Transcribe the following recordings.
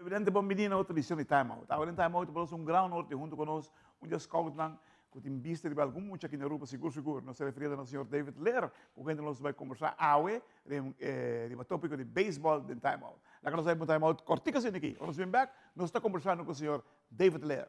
Televidente bon bini na otro edicion di Time Out. Awe den Time Out bo nos un gran honor tin hunto cu nos un di e scoutnan cu tin bista riba algun mucha aki na Aruba sigur sigur. Nos ta referiendo na señor David Leer cu kende nos bay combersa awe riba topico di baseball den Time Out. Laga nos bay pa un Time Out cortico asina aki. Ora nos bin bek nos ta combersando cu señor David Leer.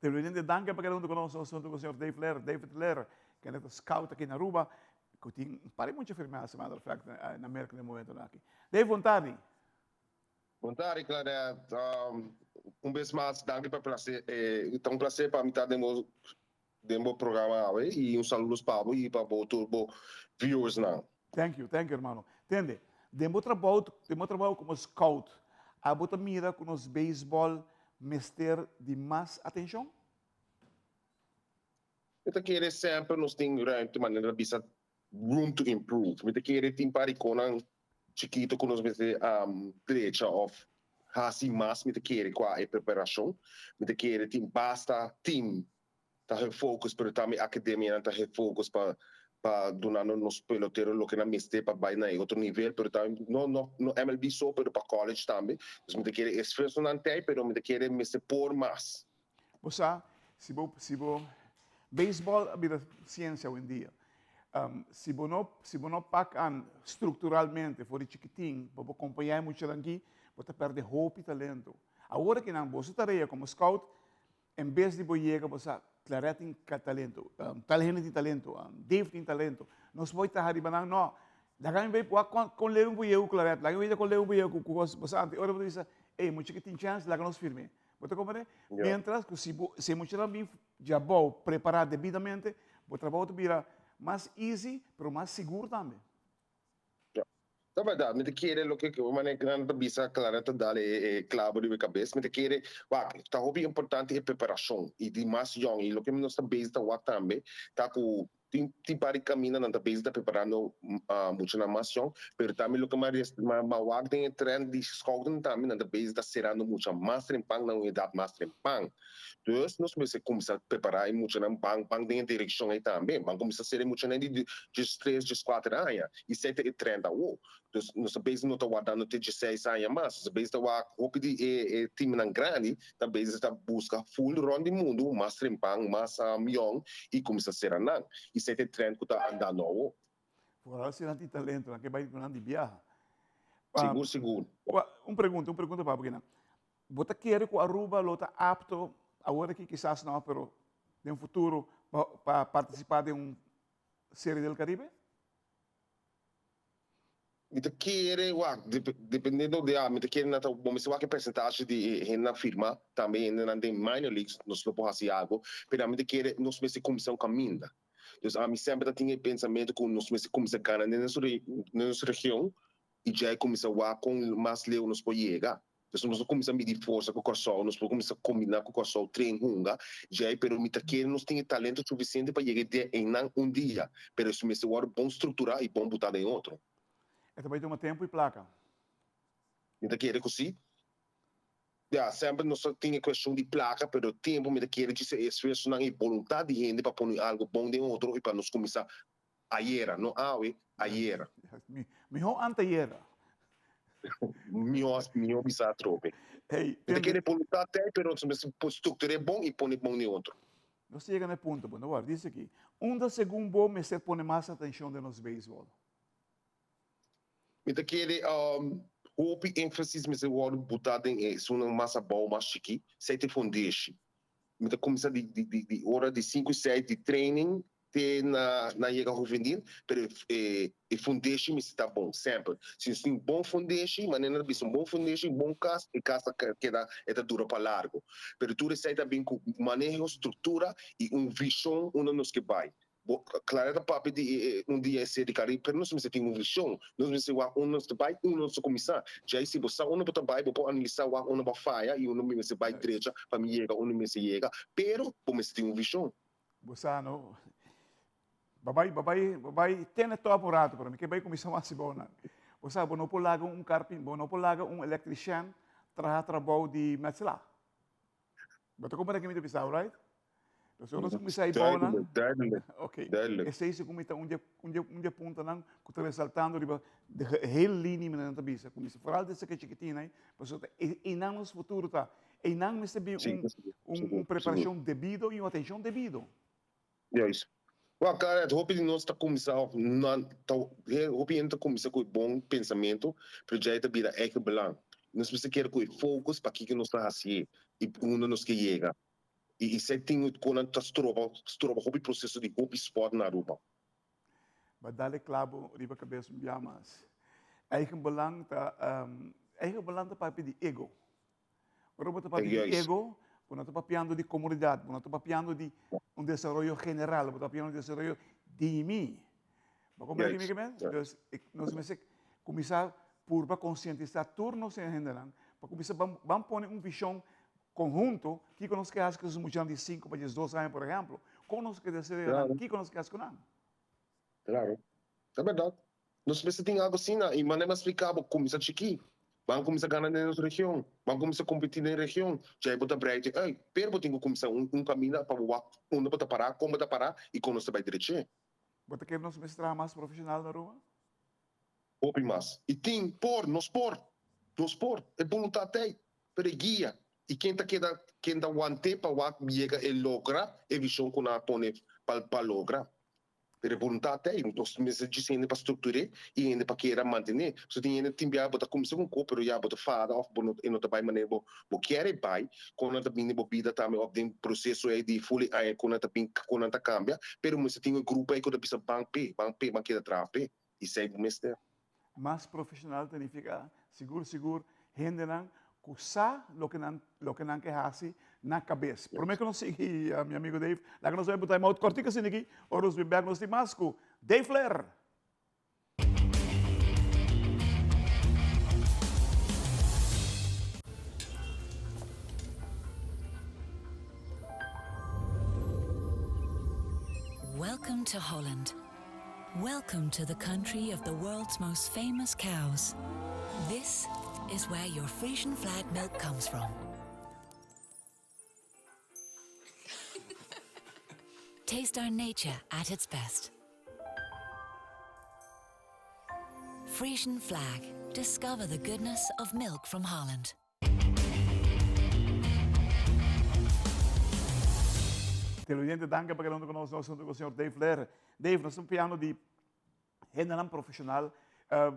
Televidente danki pa keda hunto ku nos nos hunto ku señor Dave Leer, David Leer, kende ta scout aki na Aruba, ku tin un par di mucha firmá as a matter of fact na Merka den momentonan aki. Dave, bon tardi. Bon tardi Claret, un bes mas danki pa placer, ta un placer pa mi ta den bo den bo programa awe y un saludos pa bo y pa bo tur bo viewersnan. Thank you, thank you hermano. Tende, den bo trabou, den bo trabou como scout, abo ta mira cu nos baseball mester di mas atencion? Mi ta kere semper nos tin ruimte, manera bisa room to improve. Mi ta kere tin par di konan chikito ku nos mester drecha òf hasi mas, mi ta kere kua e preparashon. Mi ta kere tin basta team ta hun focus, pero tambe akademianan ta hun focus pa pa dunando nos pelotero loke nan mester pa bai na e otro nivel, pero tambe no no no MLB so, pero pa college tambe. Dus mi ta kere esfuersonan t'ei, pero mi ta kere mester por mas. Bo sa, si bo, si bo, baseball a bira ciencia hoy-en-dia. Si bo no, si bo no pak aan structuralmente for di chikitin pa bo compaña e muchanan aki, bo ta perde hopi talento. Awor aki nan, boso tarea como scout, en bes di bo yega bo sa, Claret tin talento, tal hende tin talento, Dave tin talento, nos por traha riba nan, no. Laga mi bay wak con, con leu mi por yega cu Claret, laga mi bay con leu mi por yega cu, cu bo sa, anto e ora bo ta bisa, ey, mucha aki tin chance, laga nos firme. Bo ta comprende? Ja. Mientras ku si bo, si e muchanan bin djabou prepará debidamente, bo trabou ta bira mas easy, pero mas sigur tambe. Ja. Ta bèrdat, mi ta kere loke ku manera ku nan ta bisa Clara ta dal e e klabo riba e kabes, mi ta kere, wak, ta hopi importante e preparashon i di mas yòn i loke nos ta bezig ta wak tambe ta ku Tin tin par di caminda nan ta bezig ta preparando muchanan mas jong, pero tambe loke mas mas wak den e trend di scouting tambe nan ta bezig ta cerando mucha mas trempan na un edad mas trempan. Dus nos mester cuminsa prepara e muchanan ban ban den e direccion ey tambe, ban cuminsa cera e muchanan di diestres, diescuater aña y esey ta e trend awo. Dus nos ta bezig no ta wardando te dieseis aña mas, nos ta bezig ta wak hopi di e e teamnan grandi ta bezig ta buska full rond di mundu mas trempan, mas yong y cuminsa cera nan. Y esey ta e trend cu ta andando awo. Vooral si nan tin talento, nan ke bay cu nan di biaha. Sigur, sigur. Un pregunta, un pregunta pa bo kinan. Bo ta kere cu Aruba lo ta apto, awor aki kisas no, pero den futuro pa participa den un Serie del Caribe? Mi ta kere wak, dependiendo di a, mi ta kere nan ta, bo mester wak e percentahe di e hendenan firma, tambe hendenan den minor leagues, nos lo por haci algo, pero ami ta kere nos mester cuminsa un caminda. Dus ami semper ta tin e pensamento cu nos mester cuminsa gana den nos region. I djei kuminsá wak kon mas leu nos por yega. Pues nos no kuminsá midi forsa ku Kòrsou, nos por kuminsá kombiná ku Kòrsou, train hunga djei, pero mi ta kere nos tin e talento sufisiente pa yega e dia einan un dia, pero esei mester wòrdu bon strukturá i bon butá den otro. E ta bai tuma tempu i plaka. Mi ta kere ku si. Ya, semper nos ta tin e kueshon di plaka, pero tempu mi ta kere djis e esfuersonan i boluntat di hende pa pone algu bon den otro i pa nos kuminsá ayera, no awe, ayera. Mihó antayera. Mihó, mihó bisa atrobe. Hey, Mi ta kere boluntat tei, pero nos mester struktur'é bon i pone bon den otro. Nos ta yega na e punto, bo no wòrdu. Dice aki, Unda segun bo mester pone mas atenshon den nos beisbòl? Mi ta kere hopi énfasis mester wòrdu butá den e esunnan mas abou, mas chikí, esei ta e fundeshi. Mi ta kuminsá di di ora di sinku i seis di training te na nan yega huvenil, pero e e fundeshi mester ta bon semper. Si nos tin bon fundeshi, manera nan ta bisa un bon fundeshi, un bon kas, e kas ta keda, e ta dura pa largu. Pero tur esei ta bin ku maneho, struktura i un vishon unda nos ke bai. Bo Clara ta papia di e un dia e ser di Caribe, pero nos mester tin un vision. Nos mester wak unda nos ta bai, unda nos ta cuminsa. Djei si bo sa unda bo ta bai, bo por analisa wak unda bo a faya y unda mi mester bai drecha pa mi yega unda mi mester yega. Pero bo mester tin un vision. Bo sa no. Bo bai, bo bai, bo bai tene top un rato, pero mi ke bai cuminsa mas si bo nan. Bo sa, bo no por laga un carpin, bo no por laga un electrician traha trabou di metselaar. Bo ta comprende ke mi ta bisa, right? Dus ora nos kuminsá e bounan, Duidelijk, duidelijk, oké, duidelijk. esei si ku mi ta un di un di un di e puntonan ku ta resaltando riba de geheel linie mi nan ta bisa, ku mester foral desde ke chikitin ei, pasobra ta einan nos futuro ta, einan mester bin Sí, un sigur, un un sigur, sigur. preparashon debido i un atenshon debido. Juist. Wak, Gareth, hopi di nos ta kuminsá òf nan ta hopi hende ta kuminsá ku e bon pensamentu, pero djei ta bira eigen belang. Nos mester keda ku e focus pa kiko nos ta hasié i unda nos ke yega. I esei tin ku nan ta stroba stroba hopi proseso di hopi spòrt na Aruba. Ba dal e klabo riba kabes un bia mas. Eigen belang ta eigen belang ta papia di ego. Ora bo ta papia di ego, bo no ta papiando di komunidat, bo no ta papiando di un desaroyo general, bo ta papiando di desaroyo di mi. Bo komprende mi ke men? Dus nos mester kuminsá purba konsientisá tur nos hendenan pa kuminsá ban pone un vishon konhunto kiko nos ke hasi ku esos muchanan di sinku pa diesdos aña por ehèmpel. Kon nos ke desaroya nan? Kiko nos ke hasi ku nan? Claro. Ta berdad. Nos mester tin algo asina y manera mi a splica bo, cuminsa chiki. Ban cuminsa gana den nos region, ban cuminsa competi den region. Djai bo ta breite uit, pero bo tin cu cuminsa un un caminda pa bo wak unda bo ta para, con bo ta para y con nos ta bay dreche. Bo ta kere nos mester traha mas profesional na Aruba? Hopi mas. Y tin, por, nos por. Nos por. E boluntad t'ey, pero e guia y ken ta keda, ken ta want'e pa wak yega e logra e vision cu nan a pone pa pa logra. Pero e boluntat ta ei, nos mester djis hende pa struktur'é i hende pa keda mantené. Pasobra tin hende tin biaha bo ta kuminsá ku un kos pero ya bo ta fada òf bo no e no ta bai manera bo bo kier e bai. Kon nan ta bini den bo bida tambe òf den proseso ei di ful e aña kon nan ta bin kon nan ta kambia. Pero mester tin un grupo ei ku ta bisa ban p'e, ban p'e, ban keda traha p'e. I esei bo mester. Mas profesional ta nifica sigur sigur hendenan cu sa loke nan loke nan ke haci na cabes. Prome cu nos sigui mi amigo Dave, laga nos bay un time out cortico asina aki, ora nos bin bek nos tin mas cu Dave Flair. Welcome to Holland. Welcome to the country of the world's most famous cows. This is where your Frisian flag milk comes from. Taste our nature at its best. Frisian flag. Discover the goodness of milk from Holland. Televidente, danki pa keda huntu ku nos. Nos huntu ku señor Dave Lehr. Dave, nos ta piano di hendenan profesional.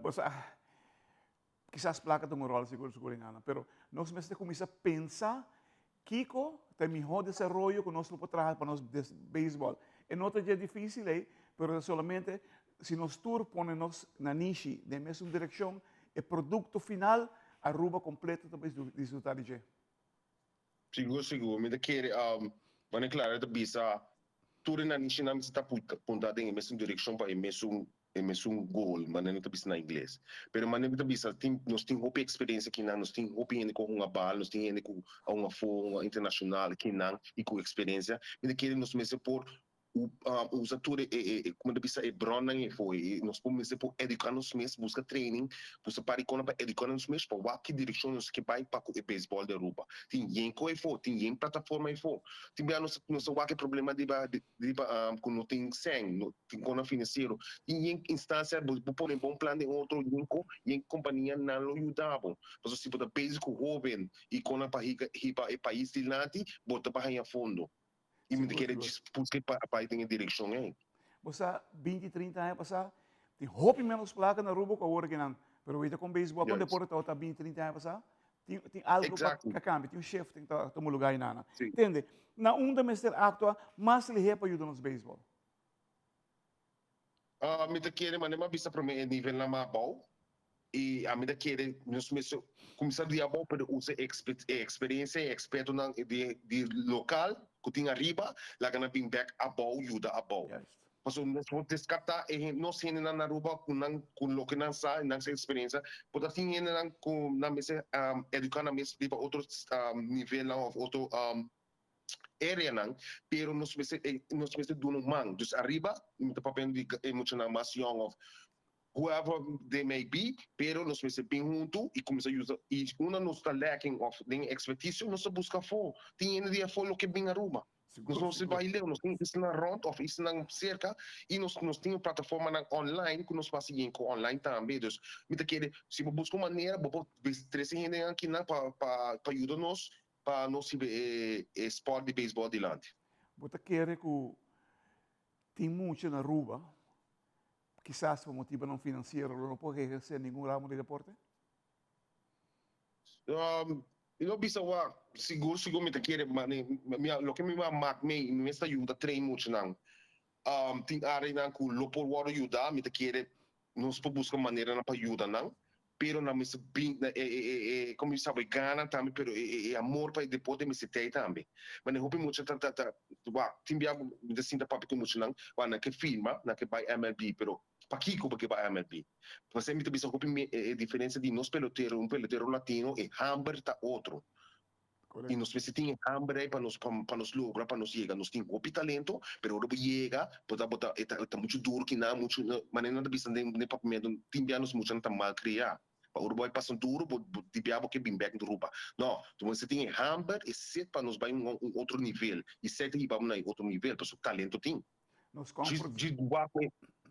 Bo sa, kisas plaka ta un ròl sigur sigur den ana, pero nos mester kuminsá pensa kiko ta e mihó desaroyo ku nos lo por traha pa nos beisbòl. E no ta dje difísil ei, pero ta solamente si nos tur pone nos nanishi den mesun direkshon, E producto final Aruba completo ta bay disfruta di dje. Sigur sigur mi ta kere manera Clara ta bisa tur e nanishinan mester ta punta den e mesun direccion pa e mesun. E mesun goal, manera nan ta bisa na ingles. Pero manera mi ta bisa, tin, nos tin hopi experiencia kinan, nos tin hopi hende cu a hunga bal, nos tin hende cu a hunga afo, hunga internacional kinan y cu experiencia. Mi ta kere nos mester por usa tur e, e, como ta bisa, e bronnan efo, e, nos por mester por educa nos mes, busca training, busca par di cona pa educa nos mes, pa wak ki direccion nos ke bay pa cu e baseball di Aruba. Tin yen co efo, tin yen plataforma efo. Tin bia nos, nos ta wak e problema riba, riba cu no tin cen, no tin cona financiero. Tin yen instancia, bo, bo pone bon plan den otro, yen co, yen compania nan lo yuda bo. Pasobra si bo ta bezig cu hoben y cona pa higa, hiba e pais dilanti, bo ta pa haya fondo. I mi ta kere djis buska pa bai den e direkshon ei. Bo sa, binti, trinta aña pasá, tin hopi ménos plaka na Aruba ku awor akinan. Pero wita kon beisbòl, kon deporte tabata binti, trinta aña pasá, tin tin algu pa ka kambia, tin un shifting ta tuma lugá einana. Tende, na unda mester aktua mas lihé pa yuda nos beisbòl? Mi ta kere manera mi a bisa promé e nivelnan mas abou i ami ta kere nos mester kuminsá di abou pero usa e eksperensia e ekspertonan di lokal ku tin ariba laga nan bin bèk abou yuda abou. Pasobra nos por deskartá e nos hendenan na Aruba ku nan ku loke nan sa i nan eksperensia por ta tin hendenan ku nan mester eduká nan mes riba otro nivelnan òf otro areanan, pero nos mester nos mester duna un man. Dus ariba mi ta papia di e muchanan mas yong of whoever they may be, pero nos mester bin huntu y cuminsa yuda y unda nos ta lacking of den experticio nos ta busca afo. Tin hende di afo loke bin Aruba. Nos no mester bay leu, nos tin isnan rond of isnan cerca y nos nos tin plataformanan online cu nos por haci yen cu online tambe. Dus mi ta kere si bo busca un manera bo por trece hendenan akinan pa pa yuda nos Pa nos hiba e e sport di beisbòl dilanti. Bo ta kere ku tin mucha na Aruba, kisas pa motibonan finansiero lo no por ehersé ningun ramo di deporte? Mi no bisa wak, sigur sigur mi ta kere, ma mi a loke mi a mak mei, mi mes ta yuda train muchanan. Tin areanan ku lo por wòrdu yuda, mi ta kere nos por buska maneranan pa yuda nan, pero nan mester bin e e e e como mi sa e gana tambe pero e e e amor pa e deporte mester tei tambe. Manera hopi mucha ta ta ta wak tin bia mi ta sinta papia ku muchanan wak nan ke firma nan ke bai MLB pero pakiko bo ke bai MLB? Pasei mi ta bisa hopi e e diferencia di nos pelotero un pelotero latino e hamber ta otro. I nos mester tin e hamber ei pa nos pa nos logra pa nos yega. Nos tin hopi talento, pero ora bo yega bo ta bo ta e ta e ta muchu duru kinan muchu manera nan ta bisa den den papiamentu tin bia nos muchanan ta mal kriá. Pa ora bo bai pasa duru bo bo di bia bo ke bin bek na Aruba. No, bo mester tin e hamber, e set pa nos bai un un otro nivel. I esei ta hiba bo na e otro nivel pasobra talento tin. Nos comfort. Djis wak e,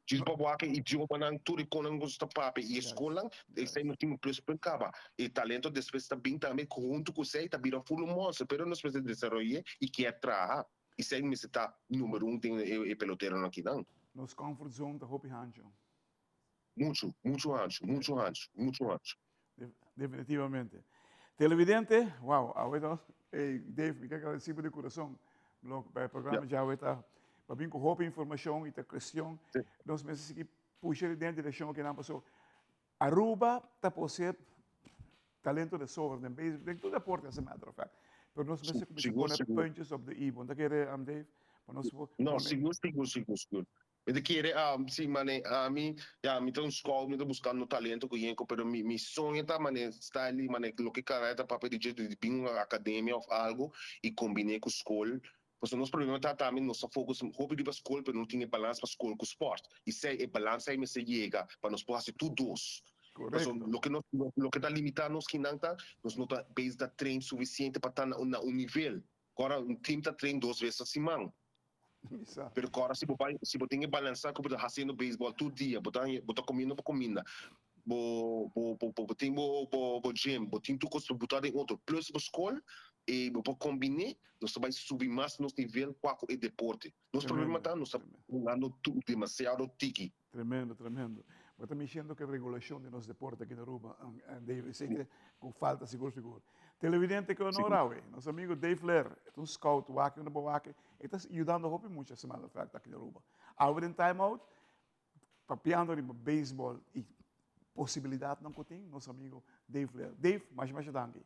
djis pa wak e idiomanan, tur e konan ku nos ta papia i e skolnan, esei nos tin un pluspunt kaba. E talento despues ta bin tambe huntu ku esei ta bira full un monster, pero nos mester desaroy'é i kier traha. Esei mester ta numero un den e peloteronan akinan. Nos comfort zone ta hopi hancho. Muchu, muchu hanchu, muchu hanchu, muchu hanchu. Definitivamente. Televidente, wow, awe ta, hey, Dave, mi ke agradeci bo di corazon. Lo, pa e programa djawe ta, pa bin cu hopi informacion y ta cuestion. Nos mester sigui pusha den direccion kinan paso Aruba ta posee talento de sobra den beisbol, den tur deporte as a matter of fact. Pero nos mester cuminsa pone puntjes op de i. Bo no ta kere, Dave? Pa nos por No, sigur, sigur, sigur, sigur. Mi ta kere, si mane ami, ya mi ta un scout, mi ta buscando talento cu yenco, pero mi mi soño ta mane style di mane loke Caray ta papia di dje, di bin un academia of algo y combine cu scol, pasobra nos problema ta tambe nos ta focus hopi riba scol pero no tin e balans pa scol cu sport y esey e balans ey mester yega pa nos por haci tur dos. Pasobra loke nos loke ta limita nos kinan ta nos no ta bezig ta train suficiente pa ta na un nivel, ora un team ta train dos bes a siman. Pero kòrda si bo bai, si bo tin e balansa ku bo ta hasiendo beisbòl tur dia, bo ta bo ta komiendo bo kuminda, bo bo bo bo tin bo bo bo gym, bo tin tur kos pa buta den otro, plus bo skol, i bo por kombiné, nos ta bai subi mas nos nivel kua ku e deporte. Nos problema ta nos ta hungando demasiado tiki. Tremendo, tremendo. Bo ta mishendo ku e regulashon di nos deporte aki na Aruba, Dave, esei ta ku falta sigur sigur. Televidente ke honor awe, nos amigo Dave Leer, e ta un scout, wak unda bo wak, e ta yudando hopi mucha as a matter of fact aki na Aruba. Awe den Time Out, papiando riba beisbòl i posibilidatnan ku tin, nos amigo Dave Leer. Dave, masha masha danki.